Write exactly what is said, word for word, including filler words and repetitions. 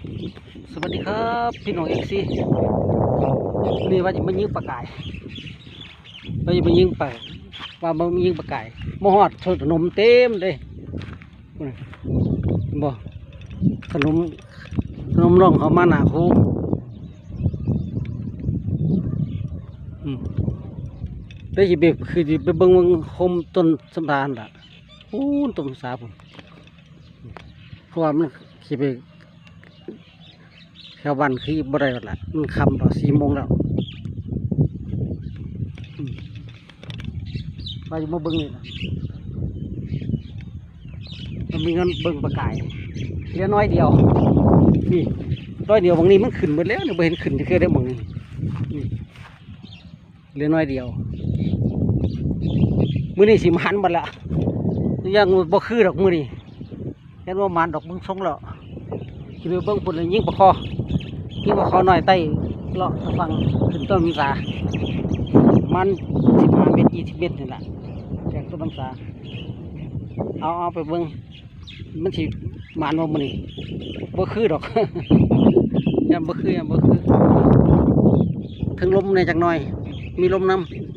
สวัสดีครับพี่น้องเอฟซี นี่ว่าจะมายิงปลากาย ว่าจะมายิงปลา ว่ามายิงปลากาย มาฮอดสนมเต็มเลย บ่ สนม สนมร่องเขามาหนาคู อืม ได้สิไป คือสิไปเบิ่ง เบิ่งโฮมต้นสำปาหั่นล่ะ พู้นต้นสำปาพู้น เพราะว่ามันสิไป แถวบ้านคือบ่ได้แล้วล่ะ มันค่ำแล้ว สี่โมงแล้ว อืม ว่าจะมาเบิ่งนี่ล่ะ มันมีเงินเบิ่งปลากาย เหลือน้อยเดียว นี่ น้อยเดียว บางนี้มันขึ้นหมดแล้ว นี่บ่เห็นขึ้นจักเทื่อได้บางนี้ นี่ เหลือน้อยเดียว มื้อนี้สิหมานหมดละ ยังบ่คือดอกมื้อนี้ เห็นว่าหมานดอกเบิ่งทรงแล้ว สิไปเบิ่งพุ่นแล้วยิงปลาคอ ยิงปลาคอน้อยไต่เลาะตะฟังขึ้นต้นพรรษา มันสิบห้าเมตร ยี่สิบเมตรนี่ล่ะ จากต้นพรรษา เอา เอาไปเบิ่ง มันสิหมานบ่มื้อนี้ บ่คือดอก ย่านบ่คือ ย่านบ่คือ เทิงลมแหน่จักหน่อย มีลมนำ